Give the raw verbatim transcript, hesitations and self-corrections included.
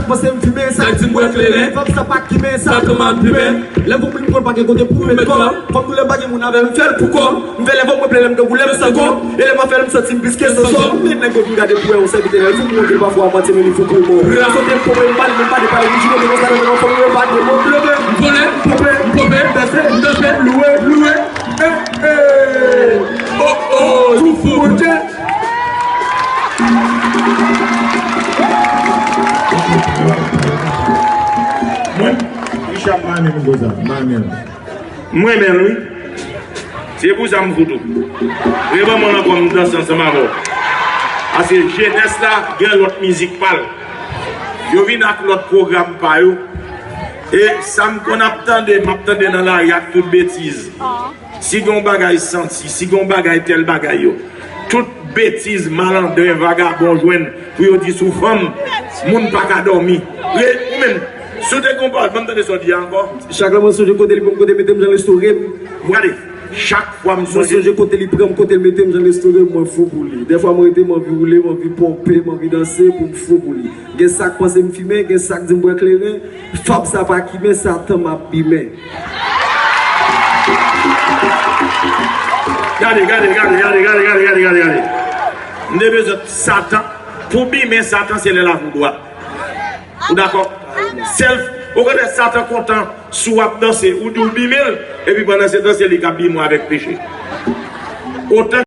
Panse m fimen, sa k di m bwè kleren. Fanm sa pa kimen, sa tanman ap pimen. Lè m konprann mwen pa gen kote pou m met kò. Fanm nou lè m pa gen moun avè m fè l pou kò. M fè lè fanm mwen plen lè m gen koulè m san kò. E lè m ap fè l m santi m plis ke sòsò. Men nèg yo vin gade pou wè yon sèvitè lè l fou pou montre pafwa w manti men li fou pou mò. Sote m pope m pale men m pa de pale li jile men konsa nan fanm yo pa de mo. Leve m vole m pope m pope m danse m danse m louwe m louwe. Eh, eh. Oh, oh, tou fou Bondye. Mwen, Richard, m pa renmen moun konsa, m pa renmen l. M renmen l, wi. Se pou sa m fout ou. Reban mwen ankò m danse ansanm avè w. Paske jenès la gen lòt mizik pa l. Yo vin ak lòt pwogram pa yo. E sa m konn ap tande, m ap tande nan lari ak tout betiz. Si gen yon bagay santi, si gen yon bagay tèl bagay yo. Tout betiz, malandren, vagabon jwenn pou yo di sou fanm, moun pa ka dòmi. Re, ou menm, si w te gen yon pawòl, ban m tande sa w di a ankò. Chak lè mwen sonje kote li pran m, kote mete m, jan l restore m. Gade, chak fwa m Mwen sonje. Sonje kote li pran m, kote l mete m, jan l restore m, mwen fou pou li. Dèfwa mwen rete, m anvi woule, m anvi ponpe, m anvi danse pou m fou pou li. Gen sa k panse m fimen, gen sa k di m bwè kleren. Fanm sa pa kimen, sa tanm ap bimen. Gade, gade, gade, gade, gade, gade, gade, gade, gade. M te bezwen Satan. Pou bimen Satan, se lè l ap ou dwat. Ou dakò? Sèl, okontrè, Satan kontan si w ap danse, ou di w bimen l, epi pandan se tan, se li k ap bimen w avèk peche. Otan